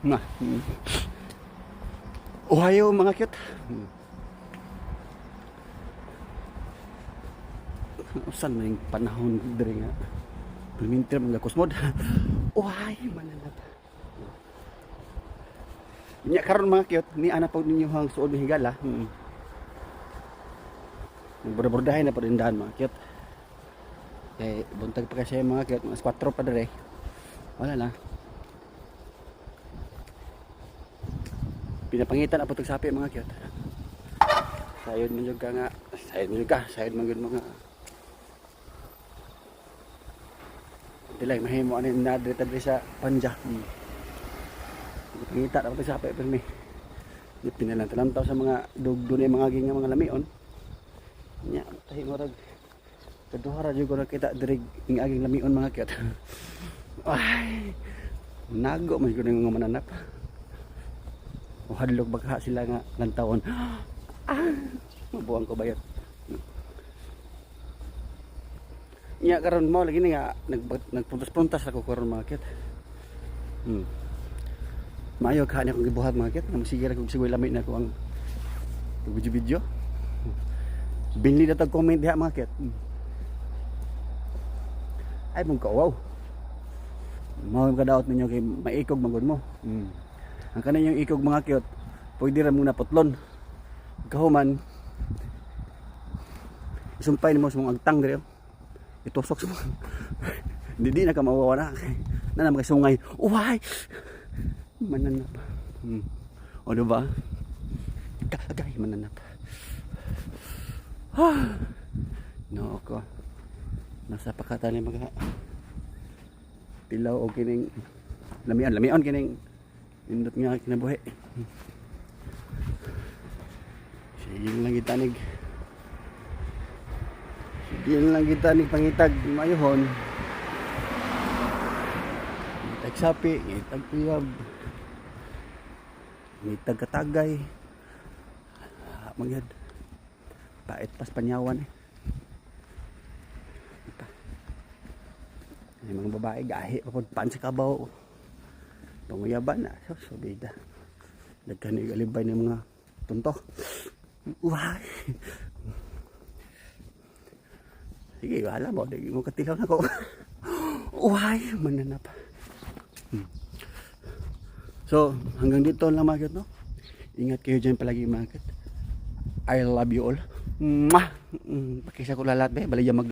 Ma. Ohayo, mga cute. Usan man yung panahon diri nga perminter mga kusmod. Ohay, mananap. Nya karon, mga cute, ni ana pag ninyo ang suod ni higala. Nagborda-bordahin na pa rin daan, mga cute. Eh, buntag pa kasi, mga cute, mga 4 pa dire. Wala na. Pinapangitan na po sapi, mga cute. Sayod man jud ka nga, sayod man jud ka, sayod man jud mga Dilay mahimo ani na diri diri sa panja. Pangita na po sapi pero may di pinalantalantaw sa mga dugdo ni mga ging nga mga lamion. Nya tahi murag kaduha ra jud ko nakita diri ing aging lamion, mga cute. Ay, nago man jud nga mananap. O hadlok baka sila nga lantawon. Ah, mabuang ko bayot. Nya karon mo lagi ni nga nagpuntas-puntas ako karon, mga cute. Maayo ka akong gibuhat, mga cute. Nga sige ra kog sigoy lami na ko ang video-video. Binli na tag comment diha, mga cute. Ay mong kauwaw. Mao kadaot ninyo kay maikog magud mo. Ang kanan yung ikog, mga cute, pwede ra mo na putlon. Kahuman isumpay nimo sa mong agtang diri. Oh. Itusok sa mga. Hindi di na ka mawawa na. Na naman kay sungay. Uway! Mananap. O diba? Kagay mananap. Ah. No ko. Nasa pakatan ni mga tilaw o kining lamian, lamian kining indot nga kinabuhi. Sige lang gitanig. Sige lang gitanig pangitag mayuhon. Ngitag sapi, ngitag uyab. Ngitag katagay. Ah, magyad. Pait pas panyawan eh. Pa. Ay, mga babae gahi pa pod paan sa kabaw. Panguyaban na. So, subida. Daghan ni alibay ng mga tunto. Uhay. Sige, wala mo. Dagi mo katilaw na ko. Uhay, mananap. So, hanggang dito lang, mga cute, no? Ingat kayo dyan palagi, mga cute. I love you all. Mwah! Pakisa ko lalat, be. Bali mag